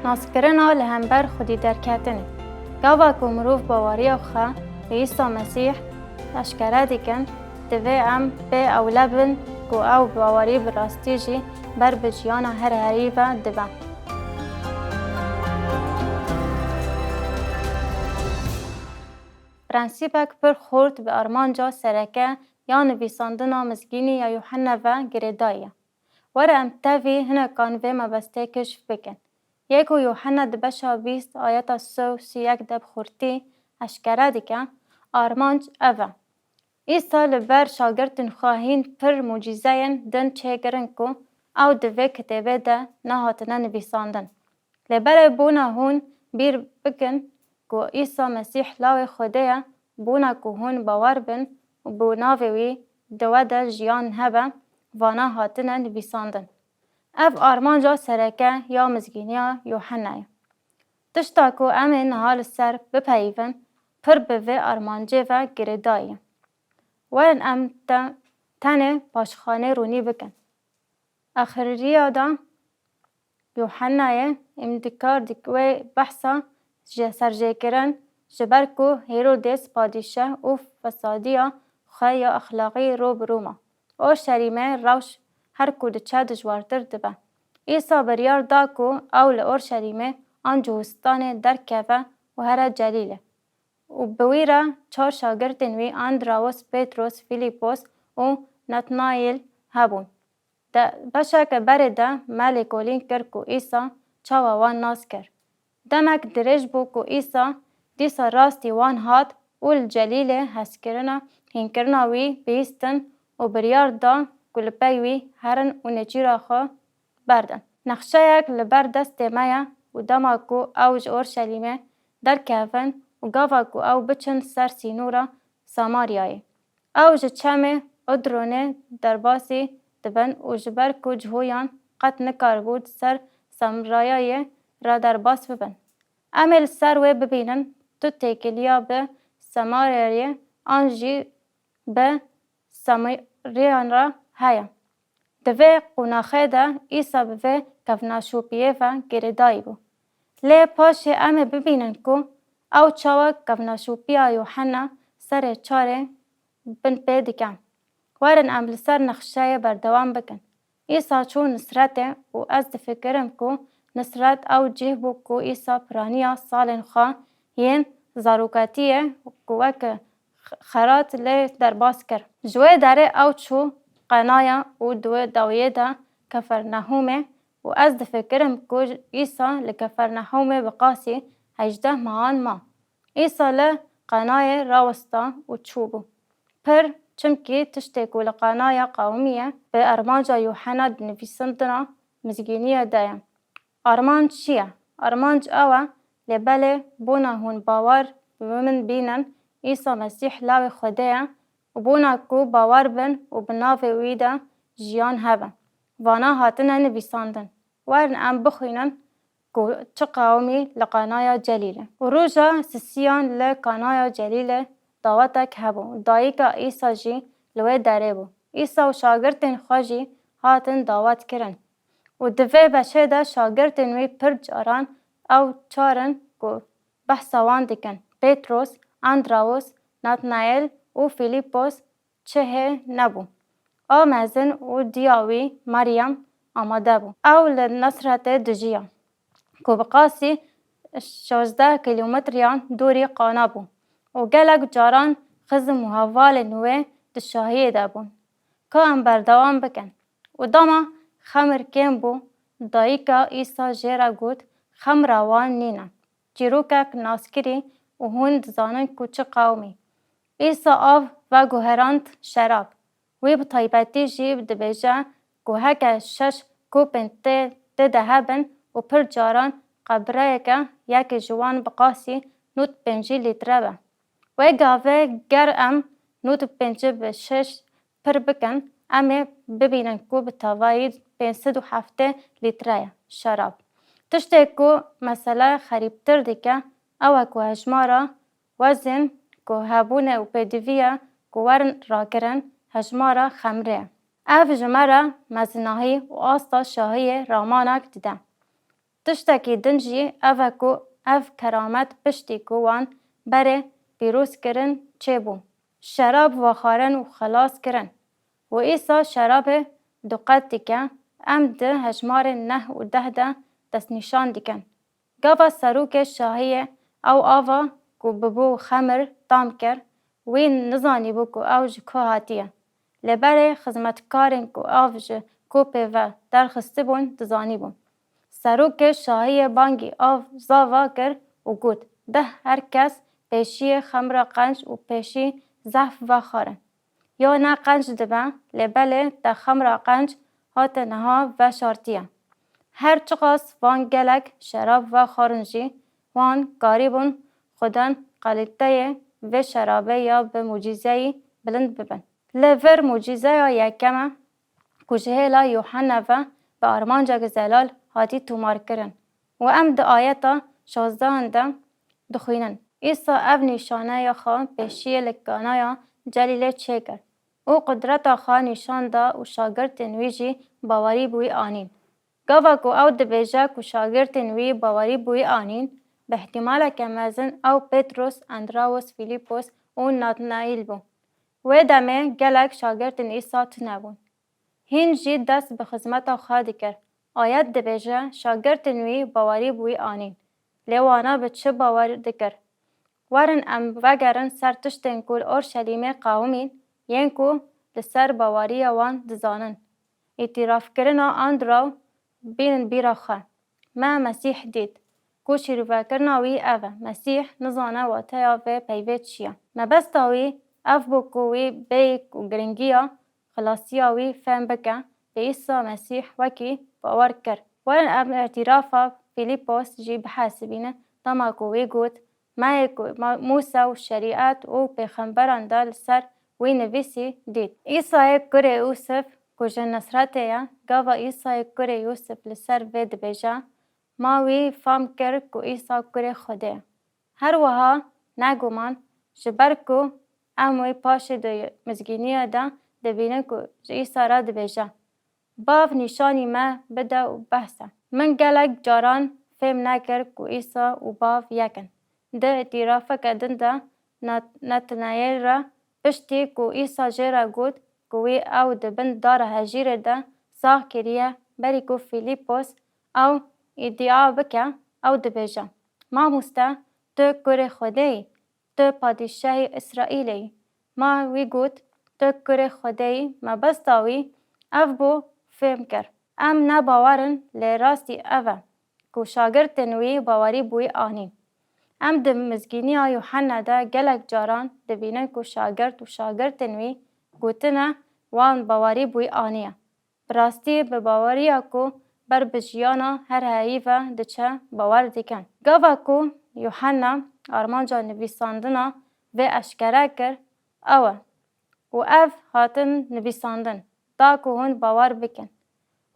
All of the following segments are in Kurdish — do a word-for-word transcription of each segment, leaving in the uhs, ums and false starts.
Naskirina li hember xwedî derketinê. Gava ku mirov baweriya xwe bi Îsa Mesîh eşkere dikin, divê em pê ewle bin ku ew bawerî bi rastî jî ber bi jiyana her herî ve dibe. Prensîpek pir xurt bi armanca sereke ya nivîsandina mizgînî ya Yuhenne ve girêdayî ye. Were em tevî hinekan vê mebestê keşf bikin. Yê ku Yuhenne di beşa bîst ayeta sê û sî yek de bi xurtî eşkere dike, armanc ev e. Îsa li ber şagirtên xwe hîn pir mucîzeyên din çêkirin ku ew di vê kitêbê de nehatine nivîsandin. Lê berê bona hûn bîr bikin ku Îsa Mesîh lawê Xwedê ye, bona ku hûn bawer bin û bi navê wî di we de jiyan hebe, vana hatine nivîsandin. Ev armanca sereke ya mizgîniya Yuhenne ye. Tişta ku em ê niha li ser bipeyivin, pir bi vê armancê ve girêdayî ye. Werin em te, tenê paşxanê rûnî bikin. Axiriya de Yuhennayê îmdikar dik wê behsa ji serjêkirin, ji ber ku Hêrodês padîşah û fesadiya xwe ya exlaqî rû bi rû ma. Orşelîmê rewş her ku diçe dijwartir dibe. Îsa biryar da ku ew li Orşelîmê an Cihûstanê derkeve û here Celîlê. Û bi wî re çar şagirtên wî Andrawos, Petros, Filîpos û Natnayêl hebûn. De beşeke berê de me lêkolîn kir ku Îsa çawa wan nas kir. Demek dirêj bû ku Îsa dîsa rastî wan hat û li Celîlê hezkirina hînkirina wî bihîstin û biryar da ku li pey wî herin û nêçîra xwe berdin. Nexşeyek li ber destê me ye û dema ku ew ji Orşelîmê derkevin û gava ku ew biçin ser sînora Samaryayê, ew ji çemê Qidronê derbasî dibin û ji ber ku Cihûyan qet nikaribû di ser Samaryayê re derbas bibin. Em ê li ser wê bibînin tu têkiliya bi Samaryayê an jî bi Samariyan re heye. Di vê qonaxê de Îsa bi vê kevnaşopiyê ve girêdayî bû. Lê paşê em ê bibînin ku ew çawa kevnaşopiya Yuhenna serê çarê bin pê dike. Werin em li ser nexşeyê berdewam bikin. Îsa çû Nisretê û ez difikirim ku Nisret ew cih bû ku Îsa piraniya salên xwe yên zarokatiyê ku weke xerat lê derbas kir. Ji wê derê ew çû Qenaya û di wê dawiyê de Kefernehûmê û ez difikirim ku Îsa li Kefernehûmê bi qasî hejdeh mehan ma. Îsa li Qenayê rawesta û çûbû. Pir, çimkî tiştê ku li Qenaya qewimiye bi armanca Yuhena di nivîsandina mizgîniyê de ye. Armanc çi ye? Armanc ew e, lê belê bona hûn bawer bi min bînin, Îsa Mesîh lawê Xwedê ye û bona ku bawer bin û bi navê wî de jiyan hebe. Vana hatine nivîsandin. Werin em bixwînin ku çi qewimî li Qanaya Celîlê. Û roja sisiyan li Qanaya Celîlê dawetek hebû. Dayika Îsa jî li wê derê bû. Îsa û şagirtên xwe jî hatin dawet kirin. Û di vê beşê de şagirtên wî pir caran ew çar in ku behsa wan dikin. Petros, Andrawos, Natnael û Filîpos çi hê nebû. A mezin û diya wî Meryem amade bû. Ew li Nasretê dijiya, ku bi qasî şazdeh kîlometreyan dûrî Qana bû û gelek caran xizm û hevalên wê di şahiyê de bûn. Ka em berdewam bikin. Û dema xemir kêm bû, dayika Îsa jê re got, Xemra wan nîne. Çîrokek naskirî û hûn dizanin ku çi qewimî. Îsa av veguherand şerab. Wî bi taybetî jî dibêje ku heke şeş kopên tê, tê de hebin û pir caran qebreyeke yekê ji wan bi qasî nod pêncî lître be. Wê gavê ger em nod pêncî bi şeş pir bikin, em ê bibînin ku bi tevayî pênc sed û heftê lître ye şerab. Tiştê ku mesele xerîbtir dike, ew e ku hejmara wezên ku hebûne û pêdivî ye ku werin rakirin, hejmara xemrê ye. Ev ji me re mezinahî û asta şahiyê ramanek dide. Tiştekî din jî ev e ku ev keramet piştî ku wan berê pîroz kirin çêbû, şerab vexwarin û xilas kirin. Û Îsa şerabê duqet dike, em di hejmarên neh û deh de destnîşan dikin. Gava serokê şahiyê ew ava ku bibû xemir tam kir, wî nizanîbû ku ew ji ku hatiye. Lê berê xizmetkarên ku av ji kopê ve derxistibûn, dizanîbûn. Serokê şahiyê bangî av zava kir û got, Deh her kes pêşiyê xemra qenc û pêşî zehf vexwarin. Ya ne qenc dibe, lê belê te xemra qenc hate niha veşartiye. Her çiqas van gelek şerab vexwarin jî, wan karîbûn xwedên kalîteyê vê şerabê ya bi mucîzeyî bilind bibin. Lê vir mucîzeya yekem e ku ji hêla Yuhanna ve bi armancek zelal hatî tomarkirin û em di ayeta şazdehan de dixwînin, Îsa ev nîşaneya xwe pêşiyê li Kanaya Celîlê çêkir û qudreta xwe nîşan da û şagirtên wî jî bawerî bi wî anîn. Gava ku ew dibêje ku şagirtên wî bawerî bi wî anîn, bi îhtîmaleke mezin ew Petrus, Andrawis, Fîlîpos û Natnaîl bû. Wê demê gelek şagirtên Îsa tune bûn. Hîn jî dest bi xizmeta xwe dikir. Ayet dibêje, şagirtên wî bawerî bi wî anîn. Lê wana bi çi bawer dikir? Werin em vegerin ser tiştên ku li Orşelîmê qewimîn, yên ku li ser baweriya wan dizanin. Îtîrafkirina Andraw bînin bîra xwe. Me Mesîh dît. Ku şîrovekirina wî ev e, Mesîh nizane wateya vê peyvê çi ye. Mebesta wî ev bû ku wî bêyî ku girîngiya xilasiya wî fêm bike, bi Îsa Mesîh wekî bawer kir. Werin em îtîrafa Fîlîpos jî bihesibînin, dema ku wî got, Me yê ku ma-, Mûsa û şerîet û pêxemberan de li ser wî nivîsî dît. Îsayê kurê Yûsif ku ji Nesretê ye, gava Îsayê kurê Yûsif li ser vê dibêje, ma wî fam kir ku Îsa kurê Xwedê ye. Her wiha neguman, ji ber ku em wê paşê di mizgîniyê de dibînin ku ji Îsa re dibêje, Bav nîşanî me bide û behs e. Min gelek caran fêm nekir ku Îsa û Bav yek in. Di îtîrafeke din de Nat-, Natanaîl re piştî ku Îsa jê re got ku wî ew di bin dara hejîrê de sax kiriye, berî ku Fîlîpos ew îdia bike, ew dibêje, Mamoste, tu kurê Xwedê yî, tu padîşahê Îsraîlê yî. Ma wî got, Tu kurê Xwedê yî, mebesta wî ev bû fêm kir. Em ne bawer in, lê rastî ev e ku şagirtên wî bawerî bi wî anîn. Em di mizgîniya Yuhanna de gelek caran dibînin ku şagirt û şagirtên wî gotine wan bawerî bi wî aniye. Bi rastî bi baweriya ku ber bi jiyana her heyî ve diçe bawer dikin. Gava ku Yuhanna armanca nivîsandina vê eşkere kir, ew e, û ev hatin nivîsandin, da ku hûn bawer bikin.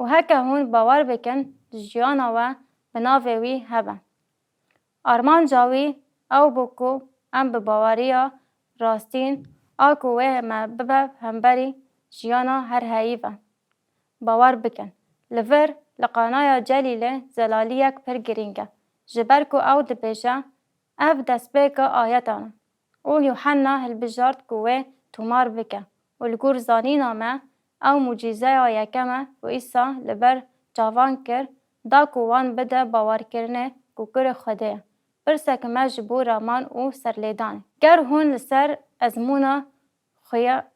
Û heke hûn bawer bikin, jiyana we bi navê wî hebe. Armanca wî ew bû ku em bi baweriya rastîn a ku wê me bibe hemberî jiyana her heyî ve bawer bikin. Li vir, li Qanaya Celîlê zelaliyek pir girîng e, ji ber ku ew dibêje, Ev destpêka ayetan e. Û Yuhanna hilbijart ku wê tomar bike. Û li gor zanîna me, ew mucîzeya yekem e ku Îsa li ber çavan kir, da ku wan bide bawerkirinê ku kurê Xwedê ye. Pirsek me ji bo raman û serlêdanê. Ger hûn li ser ezmûna xuya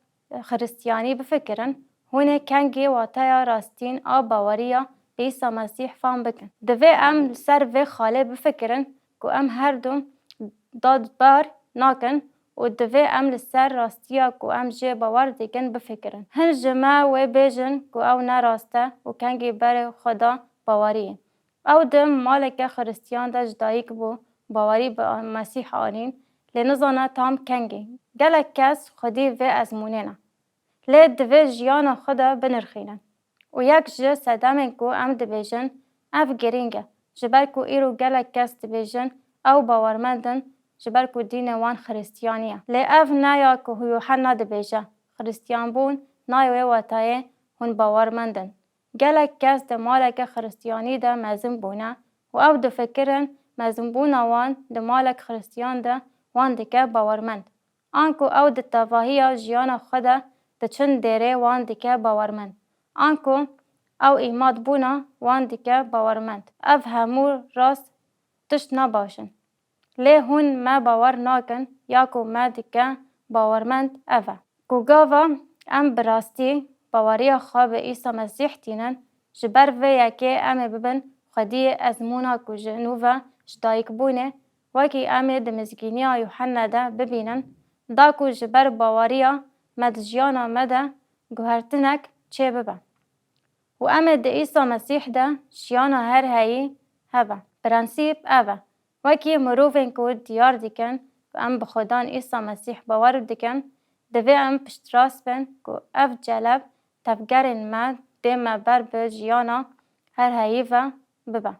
Xiristiyanî bifikirin, hûn ê kengê wateya rastîn a baweriya bi Îsa Mesîh fam bikin. Divê em li ser vê xalê bifikirin ku em her du dadbar nakin û divê em li ser rastiya ku em jê bawer dikin bifikirin. Hin ji me wê bêjin ku ew ne rast e û kengî berê xwe da baweriyê. Ew di maleke Xiristiyan de ji dayik bû, bawerî bi Mesîh anîn, lê nizane tam kengî. Gelek kes xwedî vê ezmûnê ne. Lê divê jiyana xwe de binirxînin. Û yek ji sedemên ku em dibêjin, ev girîng e, ji ber ku îro gelek kes dibêjin ew bawermend in, ji ber ku dînê wan Xiristiyanî ye. Lê ev ne ya ku Yuhanna dibêje, Xiristiyanbûn nayê wê watayê hûn bawermend in. Gelek kes di maleke Xiristiyanî de mezin bûne û ew difikirin mezînbûna wan di malek Xiristiyan de wan dike bawermend. Anku ew di tevahiya jiyana xwe de diçin dêrê wan dike bawermend. Anku ew îmadbûna wan dike bawermend. Ev hemû rast tişt ne baş in. Lê hûn me bawer nakin ya ku me dike bawermend ev e. Ku gava em bi rastî baweriya xwe bi Îsa Mesîh tînin, ji ber vê yekê em ê bibin xwediyê ezmûna ku ji nû ve ji dayikbûnê, wekî em ê di mizgîniya Yuhenne de bibînin, da ku ji ber baweriya me di jiyana me de guhertinek çêbibe. Û em ê di Îsa Mesîh de jiyana her heyî hebe. Prensîp ev e. Wekî mirovên ku diyar dikin ku em bi Xudan Îsa Mesîh bawer dikin, divê em piştrast bin ku ev celeb tevgerên me dê me ber bi jiyana her heyî ve bibe.